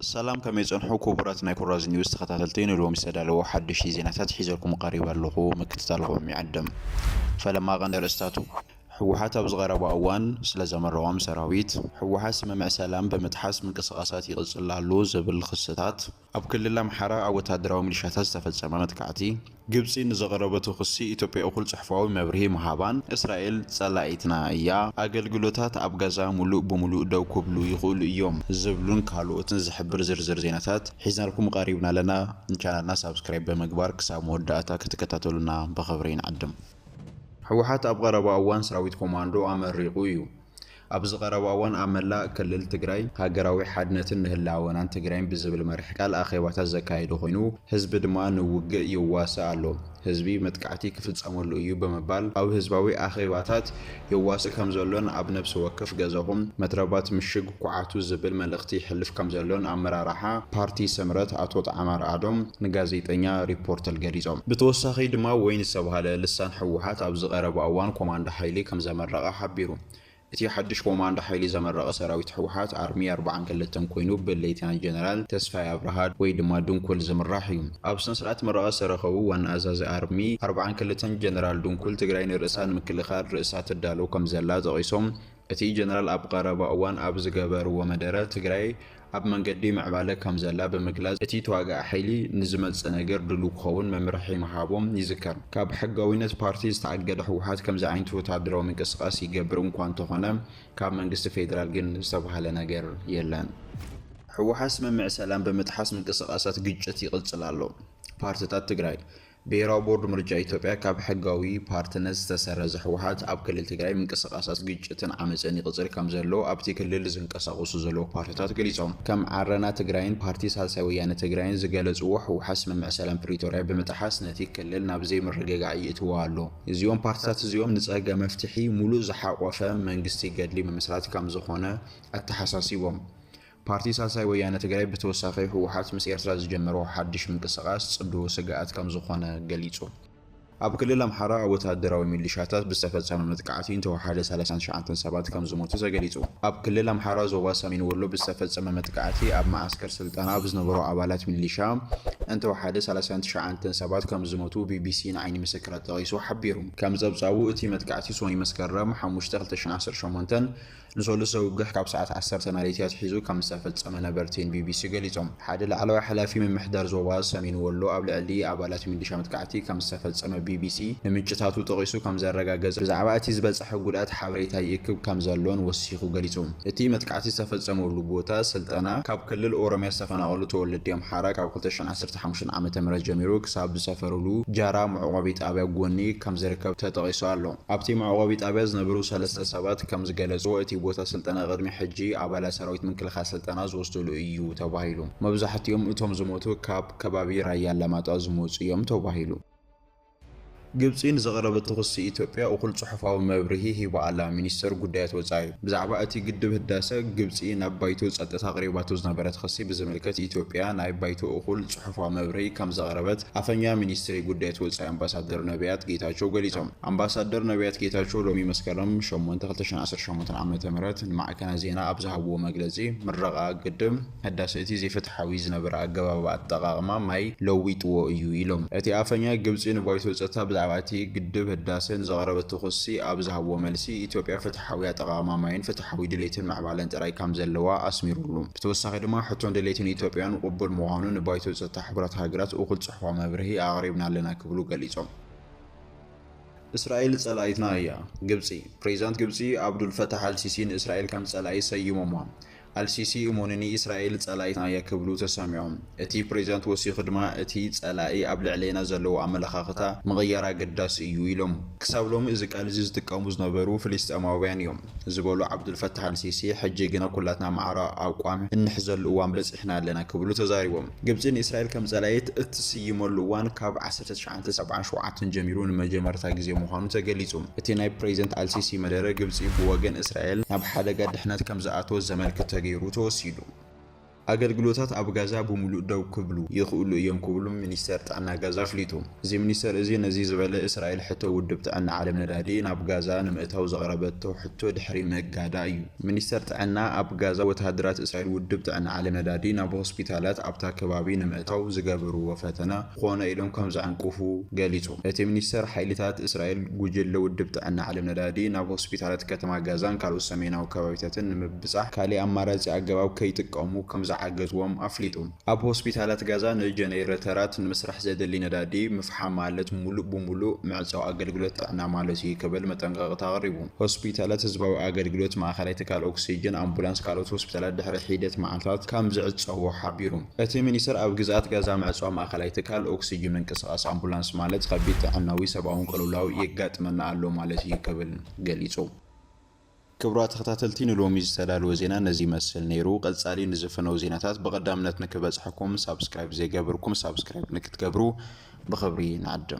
ሰላም፣ ከመይ ጸንሑ ክቡራት ናይ ኩራዝ ኒውስ ተኸታተልቲ? ንሎሚ ዝተዳለወ ሓደሽቲ ዜናታት ሒዘልኩም ቀሪበ ኣለኹ፣ ምክትታልኹም ይዕድም። ፈለማ ቀንዲ ኣርእስታቱ። ህወሓት ኣብዚ ቀረባ እዋን ስለ ዘመረቖም ሰራዊት፣ ህወሓት ስምምዕ ሰላም ብምጥሓስ ምንቅስቓሳት ይቕጽል ኣሎ ዝብል ክስታት፣ ኣብ ክልል ኣምሓራ ኣብ ወታደራዊ ሚሊሻታት ዝተፈጸመ መጥቃዕቲ፣ ግብጺ ንዘቕረበቶ ክሲ ኢትዮጵያ እኹል ጽሑፋዊ መብርሂ ምሃባን፣ እስራኤል ጸላኢትና እያ፣ ኣገልግሎታት ኣብ ጋዛ ሙሉእ ብሙሉእ ደው ክብሉ ይኽእሉ እዮም ዝብሉን ካልኦትን ዝሕብር ዝርዝር ዜናታት ሒዝናልኩም ቀሪብና ኣለና። ንቻናልና ሳብስክራይብ ብምግባር ክሳብ መወዳእታ ክትከታተሉና ብኽብሪ ንዕድም። ህወሓት ኣብ ቀረባ እዋን ሰራዊት ኮማንዶ ኣመሪቑ እዩ። ኣብዚ ቀረባ እዋን ኣብ መላእ ክልል ትግራይ ሃገራዊ ሓድነትን ንህላወናን ትግራይን ብዝብል መሪሕ ቃል ኣኼባታት ዘካየደ ኮይኑ፣ ህዝቢ ድማ ንውግእ ይዋስእ ኣሎ። ህዝቢ መጥቃዕቲ ክፍጸመሉ እዩ ብምባል ኣብ ህዝባዊ ኣኼባታት ይዋስእ ከም ዘሎን ኣብ ነፍሲ ወከፍ ገዛኹም መትረባት ምሽግ ኩዓቱ ዝብል መልእኽቲ ይሕልፍ ከም ዘሎን ኣመራርሓ ፓርቲ ስምረት ኣቶ ጣዕመ ኣርኣዶም ንጋዜጠኛ ሪፖርተር ገሊጾም። ብተወሳኺ ድማ ወይን ዝተባህለ ልሳን ህወሓት ኣብዚ ቀረባ እዋን ኮማንዶ ሓይሊ ከም ዘመረቐ ሓቢሩ። እቲ ሓድሽ ኮማንዶ ሓይሊ ዘመረቐ ሰራዊት ህወሓት ኣርሚ ኣርባዓን ክልተን ኮይኑ ብሌተናል ጀነራል ተስፋይ ኣብርሃ ወይ ድማ ድንኩል ዝምራሕ እዩ። ኣብ ስነ ስርዓት ምረቓ ዝተረኸቡ ዋና ኣዛዚ ኣርሚ ኣርባዓን ክልተን ጀነራል ድንኩል ትግራይ ንርእሳ ንምክልኻል ርእሳ ትዳለው ከም ዘላ ጠቒሶም፣ እቲ ጀነራል ኣብ ቀረባ እዋን ኣብ ዝገበርዎ መደረ ትግራይ ኣብ መንገዲ ምዕባለ ከም ዘላ ብምግላጽ፣ እቲ ተዋጋኢ ሓይሊ ንዝመጽእ ነገር ድሉው ክኸውን መምርሒ ምሃቦም ይዝከር። ካብ ሕጋዊነት ፓርቲ ዝተኣገደ ህወሓት ከምዚ ዓይነት ወታደራዊ ምንቅስቓስ ይገብር እኳ እንተኾነ፣ ካብ መንግስቲ ፌደራል ግን ዝተባህለ ነገር የለን። ህወሓት ስምምዕ ሰላም ብምጥሓስ ምንቅስቓሳት ግጭት ይቕጽል ኣሎ። ፓርትታት ትግራይ። ብሄራዊ ቦርድ ምርጫ ኢትዮጵያ ካብ ሕጋዊ ፓርትነት ዝተሰረዘ ህወሓት ኣብ ክልል ትግራይ ምንቅስቓሳት ግጭትን ዓመፅን ይቕፅል ከም ዘሎ ኣብቲ ክልል ዝንቀሳቐሱ ዘለዉ ፓርትታት ገሊፆም። ከም ዓረና ትግራይን ፓርቲ ሳልሳይ ወያነ ትግራይን ዝገለፅዎ፣ ህወሓት ስምምዕ ሰላም ፕሪቶርያ ብምጥሓስ ነቲ ክልል ናብ ዘይምርግጋዕ ይእትዎ ኣሎ። እዚኦም ፓርትታት እዚኦም ንፀገም መፍትሒ ሙሉእ ዝሓቆፈ መንግስቲ ገድሊ ምምስራት ከም ዝኾነ ኣተሓሳሲቦም። ፓርቲ ሳልሳይ ወያነ ትግራይ ብተወሳኺ ህወሓት ምስ ኤርትራ ዝጀመሮ ሓድሽ ምንቅስቓስ ፅምዶ ስግኣት ከም ዝኾነ ገሊፁ። ኣብ ክልል ኣምሓራ ኣብ ወታደራዊ ሚሊሻታት ብዝተፈጸመ መጥቃዕቲ እንተወሓደ ሰላሳን ትሽዓተን ሰባት ከም ዝሞቱ ተገሊጹ። ኣብ ክልል ኣምሓራ ዞባ ሰሜን ወሎ ብዝተፈጸመ መጥቃዕቲ ኣብ መዓስከር ስልጠና ኣብ ዝነበሩ ኣባላት ሚሊሻ እንተወሓደ ሰላሳን ትሽዓተን ሰባት ከም ዝሞቱ ቢቢሲ ንዓይኒ ምስክራት ጠቒሱ ሓቢሩ። ከም ጸብጻቡ እቲ መጥቃዕቲ ሶኒ መስከረም ሓሙሽተ ክልተ ሽሕን ዓሰርተ ሸሞንተን ንሰሉስ ዘውግሕ ካብ ሰዓት ዓሰርተ ማለይቲ ኣትሒዙ ከም ዝተፈጸመ ነበርቲ ንቢቢሲ ገሊጾም። ሓደ ላዕለዋይ ሓላፊ ምምሕዳር ዞባ ሰሜን ወሎ ኣብ ልዕሊ ኣባላት ሚሊሻ መጥቃዕቲ ከም ዝተፈጸመ ቢቢሲ ንምንጭታቱ ጠቒሱ ከም ዘረጋገጸ፣ ብዛዕባ እቲ ዝበጽሐ ጉድኣት ሓበሬታ ይእክብ ከም ዘሎን ወሲኹ ገሊጹ። እቲ መጥቃዕቲ ዝተፈጸመሉ ቦታ ስልጠና ካብ ክልል ኦሮሚያ ዝተፈናቐሉ ተወለድቲ ኣምሓራ ካብ ክልተ ሽሕን ዓሰርተ ሓሙሽተን ዓመተ ምህረት ጀሚሩ ክሳብ ዝሰፈሩሉ ጃራ መዕቆቢ ጣብያ ጎኒ ከም ዝርከብ ተጠቒሱ ኣሎ። ኣብቲ መዕቆቢ ጣብያ ዝነበሩ ሰለስተ ሰባት ከም ዝገለጽዎ፣ እቲ ቦታ ስልጠና ቅድሚ ሕጂ ኣባላት ሰራዊት ምክልኻል ስልጠና ዝወስድሉ እዩ ተባሂሉ። መብዛሕትኦም እቶም ዝሞቱ ካብ ከባቢ ራያ ኣላማጣ ዝመጹ እዮም ተባሂሉ። ግብጺ ንዘቕረበቶ ክሲ ኢትዮጵያ እኹል ጽሑፋዊ መብርሂ ሂባ ኣላ። ሚኒስተር ጉዳያት ወጻኢ ብዛዕባ እቲ ግድብ ህዳሰ ግብጺ ናብ ባይቶ ጸጥታ ኣቕሪባቶ ዝነበረት ክሲ ብዝምልከት ኢትዮጵያ ናይ ባይቶ እኹል ጽሑፋዊ መብርሂ ከም ዘቕረበት ኣፈኛ ሚኒስትሪ ጉዳያት ወጻኢ ኣምባሳደር ነቢያት ጌታቸው ገሊጾም። ኣምባሳደር ነቢያት ጌታቸው ሎሚ መስከረም ሸሞንተ ክልተ ሽሕን ዓሰርተ ሸሞንተን ዓመተ ምህረት ንማዕከናት ዜና ኣብ ዝሃብዎ መግለጺ፣ ምረቓ ግድብ ህዳሰ እቲ ዘይፍትሓዊ ዝነበረ ኣገባብ ኣጠቓቕማ ማይ ለዊጥዎ እዩ ኢሎም። እቲ ኣፈኛ ግብጺ ንባይቶ ጸጥታ ብዛዕባ እቲ ግድብ ህዳሰ ንዘቕረበቶ ክሲ ኣብ ዝሃብዎ መልሲ፣ ኢትዮጵያ ፍትሓዊ ኣጠቓቕማ ማይን ፍትሓዊ ድሌትን ምዕባለን ጥራይ ከም ዘለዋ ኣስሚሩሉ። ብተወሳኺ ድማ ሕቶን ድሌትን ኢትዮጵያን ቅቡል ምዃኑ ንባይቶ ጸጥታ ሕቡራት ሃገራት እኹል ጽሑፋዊ መብርሂ ኣቕሪብና ኣለና ክብሉ ገሊጾም። እስራኤል ጸላኢትና እያ። ግብጺ። ፕሬዚዳንት ግብጺ ኣብዱል ፈታሕ ኣልሲሲ ንእስራኤል ከም ጸላኢ ሰይሞማ። ኣልሲሲ፣ እመኑኒ፣ እስራኤል ጸላኢትና እያ ክብሉ ተሰሚዖም። እቲ ፕሬዚዳንት ወሲኹ ድማ፣ እቲ ጸላኢ ኣብ ልዕሌና ዘለዎ ኣመለኻኽታ ምቕያር ኣገዳሲ እዩ ኢሎም። ክሳብ ሎሚ እዚ ቃል እዚ ዝጥቀሙ ዝነበሩ ፍልስጤማውያን እዮም ዝበሉ ዓብዱል ፈታሕ ኣልሲሲ፣ ሕጂ ግና ኩላትና ማዕረ ኣቋም እንሕዘሉ እዋን በጺሕና ኣለና ክብሉ ተዛሪቦም። ግብጺ ንእስራኤል ከም ጸላኢት እትስይመሉ እዋን ካብ ዓሰርተ ትሽዓተ ሰብዓን ሸውዓተን ጀሚሩ ንመጀመርታ ግዜ ምዃኑ ተገሊጹ። እቲ ናይ ፕሬዚደንት ኣልሲሲ መደረ ግብጺ ብወገን እስራኤል ናብ ሓደጋ ድሕነት ከም ዝኣተወት ዘመልክት ተገይሩ ተወሲዱ። ኣገልግሎታት ኣብ ጋዛ ብምሉእ ደው ክብሉ ይኽእሉ እዮም ክብሉ ሚኒስተር ጥዕና ጋዛ ኣፍሊጡ። እዚ ሚኒስተር እዚ ነዚ ዝበለ እስራኤል ሕቶ ውድብ ጥዕና ዓለም ነዳዲ ናብ ጋዛ ንምእታው ዘቕረበቶ ሕቶ ድሕሪ ምእጋዳ እዩ። ሚኒስተር ጥዕና ኣብ ጋዛ ወተሃደራት እስራኤል ውድብ ጥዕና ዓለም ነዳዲ ናብ ሆስፒታላት ኣብታ ከባቢ ንምእታው ዝገበርዎ ፈተነ ኮነ ኢሎም ከም ዘዕንቅፉ ገሊጹ። እቲ ሚኒስተር ሓይልታት እስራኤል ጉጅለ ውድብ ጥዕና ዓለም ነዳዲ ናብ ሆስፒታላት ከተማ ጋዛን ካልኦት ሰሜናዊ ከባቢታትን ንምብጻሕ ካልእ ኣማራጺ ኣገባብ ከይጥቀሙ ከም ዝዓገዝዎም ኣፍሊጡ። ኣብ ሆስፒታላት ጋዛ ንጀነሬተራት ንምስራሕ ዘድሊ ነዳዲ ምፍሓም ማለት ሙሉእ ብሙሉእ ምዕጻው ኣገልግሎት ጥዕና ማለት እዩ ክብል መጠንቀቕታ ኣቕሪቡ። ሆስፒታላት ህዝባዊ ኣገልግሎት ማእኸላይ ትካል ኦክሲጅን ኣምቡላንስ ካልኦት ሆስፒታላት ድሕሪ ሒደት መዓልታት ከም ዝዕጸዎ ሓቢሩ። እቲ ሚኒስተር ኣብ ግዝኣት ጋዛ ምዕጻው ማእኸላይ ትካል ኦክሲጅን ምንቅስቓስ ኣምቡላንስ ማለት ከቢድ ጥዕናዊ ሰብኣውን ቅልውላው የጋጥመና ኣሎ ማለት እዩ ክብል ገሊጹ። ክቡራት ተኸታተልቲ ንሎሚ ዝተዳለወ ዜና ነዚ ይመስል ነይሩ። ቀጻሊ ንዝፍነው ዜናታት ብቐዳምነት ንክበጽሐኩም ሳብስክራይብ ዘይገበርኩም ሳብስክራይብ ንክትገብሩ ብኽብሪ ንዓድም።